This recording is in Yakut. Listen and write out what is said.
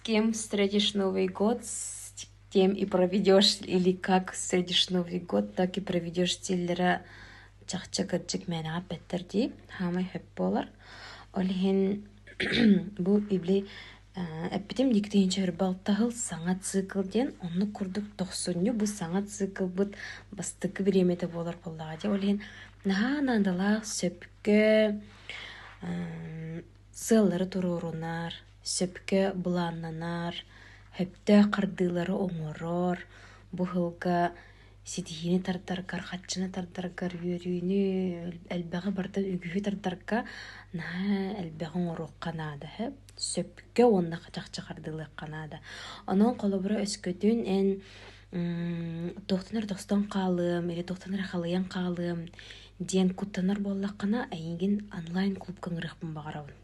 кем встретишь Новый год, с тем и проведешь, или как встретишь Новый год, так и проведешь дииллэрэ чахчы кырдьык мээнэҕэ эппэттэр дии, хаамай сөп буолар. Ол иһин бу били эппитим диктиинчэ өрбалтаһыл саҥа цикл диэн, оннук курдук тохсунньу бу саҥа циклбыт бастакы бириэмэтэ буолар буоллаҕа дии. Ол иһин наһаа наадалаах, сөпкө сыаллары туруорунар, сөпкө былааннанар, сөптөөх хардыылары оҥорор, бу сылга ситиһиини тардаргар, хаччыны тардаргар, үөрүүнү, элбэҕи барытын үгүһү тардарга наһаа элбэҕи оҥоруохха наада сөп. Сөпкө уонна чахчы хардыылыахха наада. Онон холобура өскөтүн эн туохтан эрэ тостон хаалыам или туохтан эрэ халыйан хаалыам диэн куттанар буоллаххына, эйигин онлайн-клубка ыҥырыахпын баҕарабын.